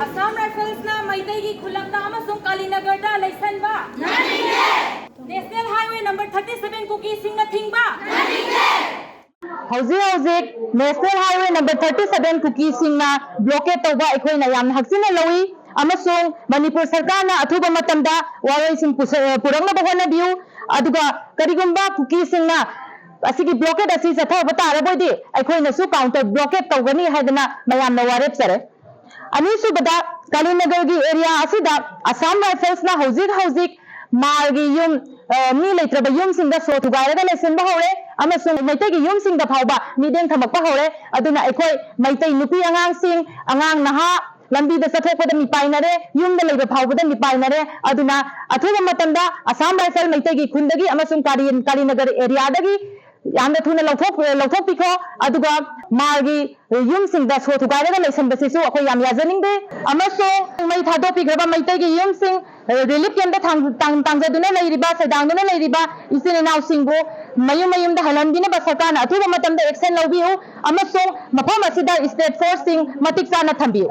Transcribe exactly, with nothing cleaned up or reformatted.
ꯑꯁꯥꯝ ꯔꯥꯏꯐꯜꯁꯅ ꯃꯩꯇꯩꯒꯤ ꯈꯨꯜꯂꯛꯇ ꯑꯃꯁꯨꯡ ꯀꯥꯂꯤꯅꯒꯔꯗ ꯂꯩꯁꯟꯕ꯫ National highway number thirty seven ꯀꯨꯀꯤꯁꯤꯡꯅ ꯊꯤꯡꯕ꯫ ꯍꯧꯖꯤꯛ ꯍꯧꯖꯤꯛ national highway number thirty seven ꯀꯨꯀꯤꯁꯤꯡꯅ ꯕ꯭ꯂꯣꯀꯦꯠ ꯇꯧꯕ ꯑꯩꯈꯣꯏꯅ ꯌꯥꯝꯅ ꯍꯛꯆꯤꯟꯅ ꯂꯧꯏ, ꯑꯃꯁꯨꯡ ꯃꯅꯤꯄꯨꯔ ꯁꯔꯀꯥꯔꯅ ꯑꯊꯨꯕ ꯃꯇꯝꯗ ꯋꯥꯔꯣꯏꯁꯤꯟ ꯄꯨꯁ-, ꯄꯨꯔꯛꯅꯕ ꯍꯣꯠꯅꯕꯤꯌꯨ꯫ ꯑꯗꯨꯒ ꯀꯔꯤꯒꯨꯝꯕ ꯀꯨꯀꯤꯁꯤꯡꯅ ꯑꯁꯤꯒꯤ ꯕ꯭ꯂꯣꯀꯦꯠ ꯑꯁꯤ ꯆꯠꯊꯕ ꯇꯥꯔꯕꯣꯏꯗꯤ ꯑꯩꯈꯣꯏꯅꯁꯨ ꯀꯥꯎꯟꯇꯔ ꯕ꯭ꯂꯣꯀꯦꯠ ꯇꯧꯒꯅꯤ ꯍꯥꯏꯗꯅ ꯃꯌꯥꯝꯅ ꯋꯥꯔꯦꯞꯆꯔꯦ꯫ ꯑꯅꯤꯁꯨꯕꯗ, ꯀꯥꯂꯤꯅꯒꯔꯒꯤ ꯑꯦꯔꯤꯌꯥ ꯑꯁꯤꯗ ꯑꯁꯥꯝ ꯔꯥꯏꯐꯜꯁꯅ ꯍꯧꯖꯤꯛ ꯍꯧꯖꯤꯛ ꯃꯥꯜꯒꯤ ꯌꯨꯝ, ꯑ, ꯃꯤ ꯂꯩꯇ꯭ꯔꯕ ꯌꯨꯝꯁꯤꯡꯗ ꯁꯣ ꯊꯨꯒꯥꯏꯔꯒ ꯂꯩꯁꯤꯟꯕ ꯍꯧꯔꯦ, ꯑꯃꯁꯨꯡ ꯃꯩꯇꯩꯒꯤ ꯌꯨꯝꯁꯤꯡꯗ ꯐꯥꯎꯕ ꯃꯤꯠꯌꯦꯡ ꯊꯝꯃꯛꯄ ꯍꯧꯔꯦ꯫ ꯑꯗꯨꯅ ꯑꯩꯈꯣꯏ ꯃꯩꯇꯩ ꯅꯨꯄꯤ ꯑꯉꯥꯡꯁꯤꯡ, ꯑꯉꯥꯡ ꯅꯍꯥ ꯂꯝꯕꯤꯗ ꯆꯠꯊꯣꯛꯄꯗ ꯃꯤꯄꯥꯏꯅꯔꯦ, ꯌꯨꯝꯗ ꯂꯩꯕ ꯐꯥꯎꯕꯗ ꯃꯤꯄꯥꯏꯅꯔꯦ꯫ ꯑꯗꯨꯅ ꯑꯊꯨꯕ ꯃꯇꯝꯗ ꯑꯁꯥꯝ ꯔꯥꯏꯐꯜ ꯃꯩꯇꯩꯒꯤ ꯈꯨꯟꯗꯒꯤ ꯑꯃꯁꯨꯡ ꯀꯥꯂꯤ-, ꯀꯥꯂꯤꯅꯒꯔ ꯑꯦꯔꯤꯌꯥꯗꯒꯤ ꯌꯥꯝꯅ ꯊꯨꯅ ꯂꯧꯊꯣꯛ-, ꯂꯧꯊꯣꯛꯄꯤꯈꯣ꯫ ꯑꯗꯨꯒ ꯃꯥꯜꯒꯤ ꯌꯨꯝꯁꯤꯡꯗ ꯁꯣ ꯊꯨꯒꯥꯏꯔꯒ ꯂꯩꯁꯟꯕꯁꯤꯁꯨ ꯑꯩꯈꯣꯏ ꯌꯥꯝ ꯌꯥꯖꯅꯤꯡꯗꯦ꯫ ꯑꯃꯁꯨꯡ ꯃꯩ ꯊꯥꯗꯣꯛꯄꯤꯈ꯭ꯔꯕ ꯃꯩꯇꯩꯒꯤ ꯌꯨꯝꯁꯤꯡ, ꯔꯤꯂꯤꯐ ꯀꯦꯝꯞꯇ ꯊꯥꯡ-, ꯇꯥꯡ-, ꯇꯥꯡꯖꯗꯨꯅ ꯂꯩꯔꯤꯕ, ꯁꯩꯗꯥꯡꯗꯨꯅ ꯂꯩꯔꯤꯕ ꯏꯆꯤꯟ ꯏꯅꯥꯎꯁꯤꯡꯕꯨ ꯃꯌꯨꯝ ꯃꯌꯨꯝꯗ ꯍꯜꯍꯟꯕꯤꯅꯕ ꯁꯔꯀꯥꯔꯅ ꯑꯊꯨꯕ ꯃꯇꯝꯗ ꯑꯦꯛꯁꯟ ꯂꯧꯕꯤꯌꯨ ꯑꯃꯁꯨꯡ ꯃꯐꯝ ꯑꯁꯤꯗ ꯁ꯭ꯇꯦꯠ ꯐꯣꯔꯁꯁꯤꯡ ꯃꯇꯤꯛ ꯆꯥꯅ ꯊꯝꯕꯤꯌꯨ꯫